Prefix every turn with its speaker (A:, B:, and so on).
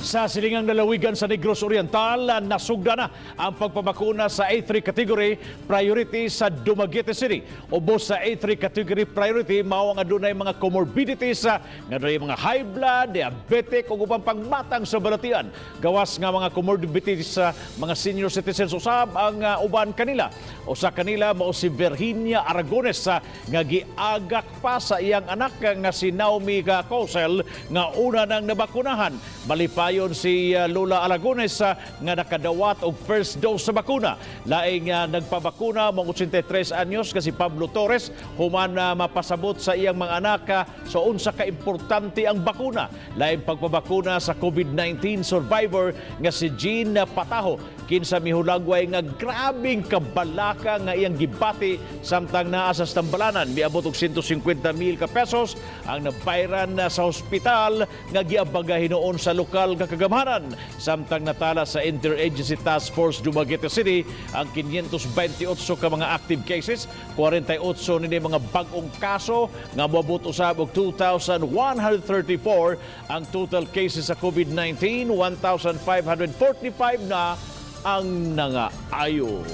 A: Sa silingang lalawigan sa Negros Oriental, nasugda na ang pagpabakuna sa A3 category priority sa Dumaguete City. Ubos sa A3 category priority mao ang adunay mga comorbidities nga adunay mga high blood, diabetic ug ubang pangmatang sa balatian. Gawas nga mga comorbidities sa mga senior citizens usab ang uban kanila. Usa kanila mao si Virginia Aragones nga giagak pa sa iyang anak nga si Naomi Cosel nga una nang nabakunahan. Malipayon si Lola Aragones nga nakadawat og first dose sa bakuna. Laing nagpabakuna mao 83 anyos nga si Pablo Torres human mapasabot sa iyang mga anak sa unsa ka importante ang bakuna. Laing pagpabakuna sa COVID-19 survivor nga si Jean Pataho, kinsa mihulagway nga grabing kabalaka nga iyang gibati samtang naa sa stambalanan. Miabot og 150 mil ka pesos ang nabayran na sa ospital nga giabaga hinuon sa lokal nga kagamhanan. Samtang natala sa Interagency Task Force Dumaguete City ang 528 ka mga active cases, 48 nini mga bag-ong kaso nga moabot usab og 2,134 ang total cases sa COVID-19, 1,545 na ang nangaayo.